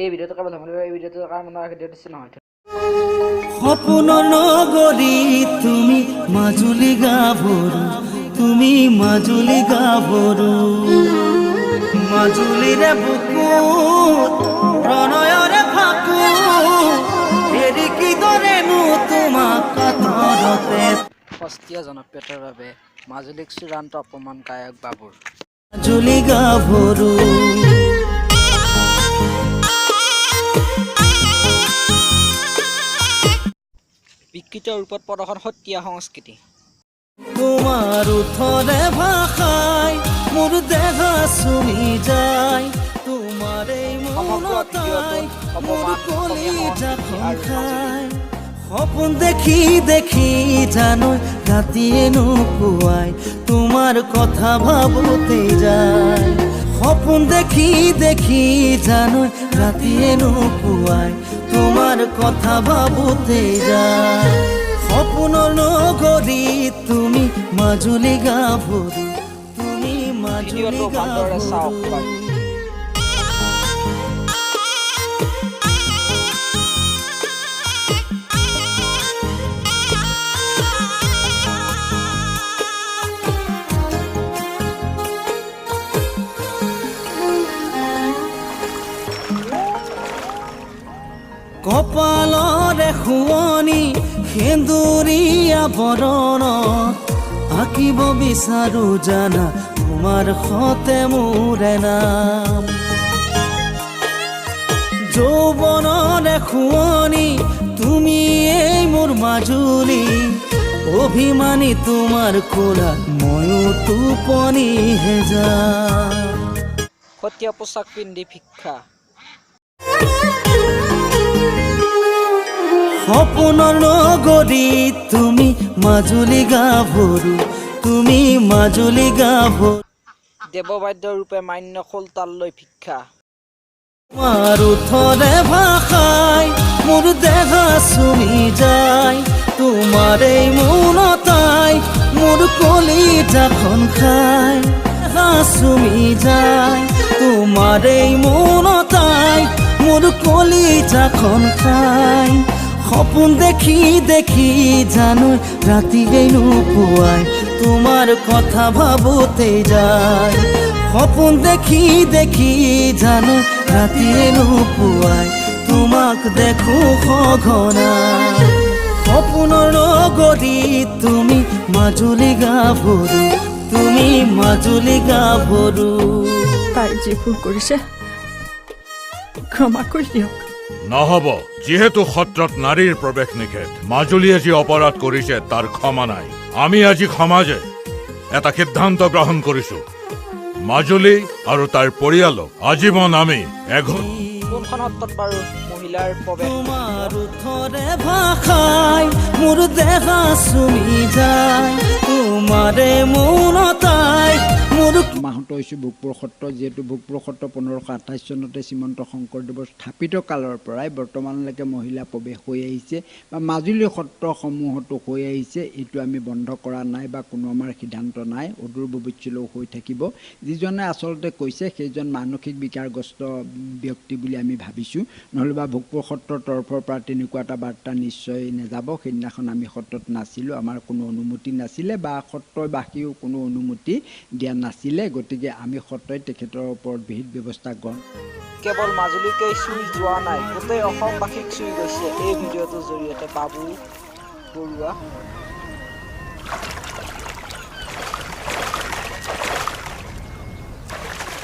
এই ভিডিঅ'টো কেৱল ধেমালি, এই ভিডিঅ'টো কাৰণে ভিডিঅ'টো নহয়। সপোনৰ নগৰী তুমি মাজুলী গাভৰু, তুমি মাজুলী গাভৰু। মাজুলীৰে বুকুত প্ৰণয়ৰে ফাকু, এৰি কিদৰেনো তোমাক কাতৰতে। সস্তীয়া জনপ্ৰিয়তাৰ বাবে মাজুলীক চূড়ান্ত অপমান গায়ক বাবুৰ। মাজুলী গাভৰু। বিকৃত ৰূপত প্ৰদৰ্শন সত্ৰীয়া সংস্কৃতি। তোমাৰ ওঠৰে ভাষাই মোৰ দেহা চুমি যায়, তোমাৰ এই সমগ্ৰ মৌনতাই ভিডিঅ'টোত মোৰ অপমান অসমীয়া সংস্কৃতি কলিজাখন আৰু খায়। সপোন দেখি দেখি জানো ৰাতিয়ে নুপুৱাই, তোমাৰ কথা ভাবোতে যায়। সপোন দেখি দেখি জানো ৰাতিয়ে নুপুৱাই, তোমাৰ কথা ভাবোতে যায়। সপোনৰ নগৰী তুমি মাজুলী গাভৰু, তুমি মাজুলী ভিডিঅ'টো ভালদৰে চাওক গাভৰু। বাৰু। কপালৰে শুৱনি সেন্দুৰীয়া বৰণত আঁকিব বিচাৰো জানা তোমাৰ সতে মোৰে নাম। যৌৱনৰে শুৱনি তুমি এই মোৰ মাজুলী, অভিমানী তোমাৰ কোলাত ময়ো টোপনিহে যাম। সত্ৰীয়া পোছাক পিন্ধি ভিক্ষা। সপোনৰ নগৰী তুমি মাজুলী গাভৰু, তুমি মাজুলী গাভৰু। দেৱবাদ্য ৰূপে মান্য খোল-তাল লৈ ভিক্ষা। তোমাৰ ওঠৰে ভাষাই মোৰ দেহা চুমি যায়, তোমাৰ এই মৌনতাই মোৰ কলিজাখন খায়। দেহা চুমি যায়, তোমাৰ এই মৌনতাই মোৰ কলিজাখন খায়। সপোন দেখি দেখি জানো ৰাতিয়ে নুপুৱাই, তোমাৰ কথা ভাবোতে যায়। সপোন দেখি দেখি জানো ৰাতিয়ে নুপুৱাই, তোমাক দেখো সঘনাই। সপোনৰ নগৰী তুমি মাজুলী গাভৰু, তুমি মাজুলী গাভৰু। তাই যি ভুল কৰিছে ক্ষমা কৰি দিয়ক। নহব, যিহেতু সত্ৰত নাৰীৰ প্ৰৱেশ নিষেধ। মাজুলীয়ে যি অপৰাধ কৰিছে তাৰ ক্ষমা নাই। আমি আজি সমাজে এটা সিদ্ধান্ত গ্ৰহণ কৰিছো, মাজুলী আৰু তাৰ পৰিয়ালক আজীৱন আমি কোনখন সত্ৰত বাৰু মহিলাৰ প্ৰৱেশ? তোমাৰ ওঠৰে ভাষাই মোৰ দেহা চুমি যায়, তোমাৰে মৌনতাই মোৰ মাহঁত হৈছোঁ ভোগপুৰ সত্ৰ। যিহেতু ভোগপুৰ সত্ৰ 1528 চনতে শ্ৰীমন্ত শংকৰদেৱৰ স্থাপিত কালৰ পৰাই বৰ্তমানলৈকে মহিলা প্ৰৱেশ হৈ আহিছে বা মাজুলী সত্ৰসমূহতো হৈ আহিছে, এইটো আমি বন্ধ কৰা নাই বা কোনো আমাৰ সিদ্ধান্ত নাই, অদূৰ ভৱিষ্যলৈও হৈ থাকিব। যিজনে আচলতে কৈছে সেইজন মানসিক বিকাৰগ্ৰস্ত ব্যক্তি বুলি আমি ভাবিছোঁ, নহ'লে বা ভোগপুৰ সত্ৰৰ তৰফৰ পৰা তেনেকুৱা এটা বাৰ্তা নিশ্চয় নাযাব। সেইদিনাখন আমি সত্ৰত নাছিলোঁ, আমাৰ কোনো অনুমতি নাছিলে বা সত্ৰবাসীও কোনো অনুমতি দিয়া নাছিলে, গতিকে আমি সত্ৰই তেখেতৰ ওপৰত বিহিত ব্যৱস্থা গ্ৰহণ। কেৱল মাজুলীকেই চুই যোৱা নাই, গোটেই অসমবাসীক চুই গৈছে এই ভিডিঅ'টোৰ জৰিয়তে বাবু বৰুৱা।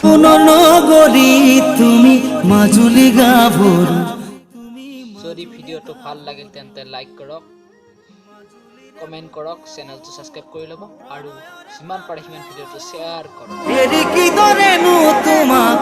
সপোনৰ নগৰী তুমি মাজুলী গাভৰু। যদি ভিডিঅ'টো ভাল লাগিল তেন্তে লাইক কৰক, কমেণ্ট কৰক, চেনেলটো ছাবস্ক্ৰাইব কৰি ল'ব আৰু যিমান পাৰে সিমান ভিডিঅ'টো শ্বেয়াৰ কৰক। এৰি কিদৰেনো তোমাক